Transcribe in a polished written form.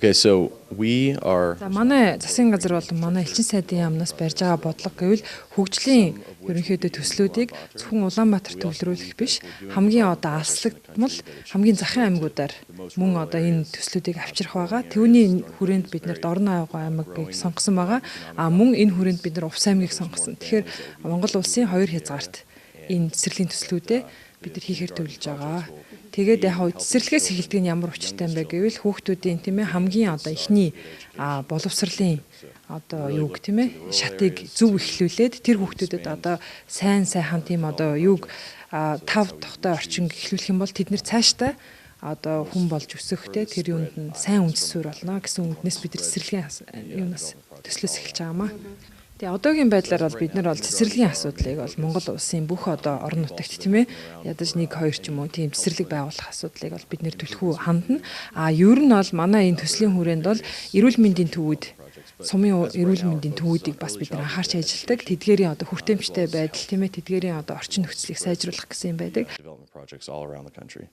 Okay, so we are За, манай засгийн газар болон манай элчин сайдын яамнаас барьж байгаа бодлого гэвэл хөгжлийн ерөнхийдөө төслүүдийг зөвхөн Улаанбаатар төвлөрүүлэх биш, хамгийн одоо алслагдмал, хамгийн захын аймагуудаар мөн одоо энэ төслүүдийг авчрах байгаа. Түүний хүрээнд бид нар Дорно ойгон аймгийг сонгосон байгаа. А мөн энэ хүрээнд бид нар Увс аймгийг сонгосон. Тэгэхээр Монгол улсын хоёр хязгаарт энэ цэцэрлэгийн төслүүдээ бид нар хийхээр төлөвлөж байгаа. Тэгээд яг хөө цэцэрлэгээс эхэлдэг нь ямар учиртай юм бэ гэвэл хүүхдүүдийн, тийм ээ, хамгийн одоо эхний боловсролын одоо юуг, тийм ээ, шатыг зөв эхлүүлээд тэр хүүхдүүдэд одоо сайн сайхан тийм одоо юуг тав тухтай орчин эхлүүлэх юм бол тэд нар цаашдаа одоо хүн болж өсөхтэй тэр юунд нь сайн үндэс суурь болно гэсэн үнднээс бид нар цэцэрлэгийн юунаас төслөөс эхэлж байгаа юм аа. Тэгээ одоогийн байдлаар бол бид нар бол цэцэрлэгийн асуудлыг бол Монгол улсын бүх одоо орон нутагт, тийм ээ, ядаж нэг хоёр ч юм уу тийм цэцэрлэг байгуулах асуудлыг бол бид нар түлхүү хандна. А ер нь бол манай энэ төслийн хүрээнд бол эрүүл мэндийн төвүүд, сумын эрүүл мэндийн төвүүдийг бас бид нар анхаарч ажилладаг. Тэдгээрийн одоо хүртээмжтэй байдал, тийм ээ, тэдгээрийн одоо орчин нөхцөлийг сайжруулах гэсэн юм байдаг. development projects all around the country.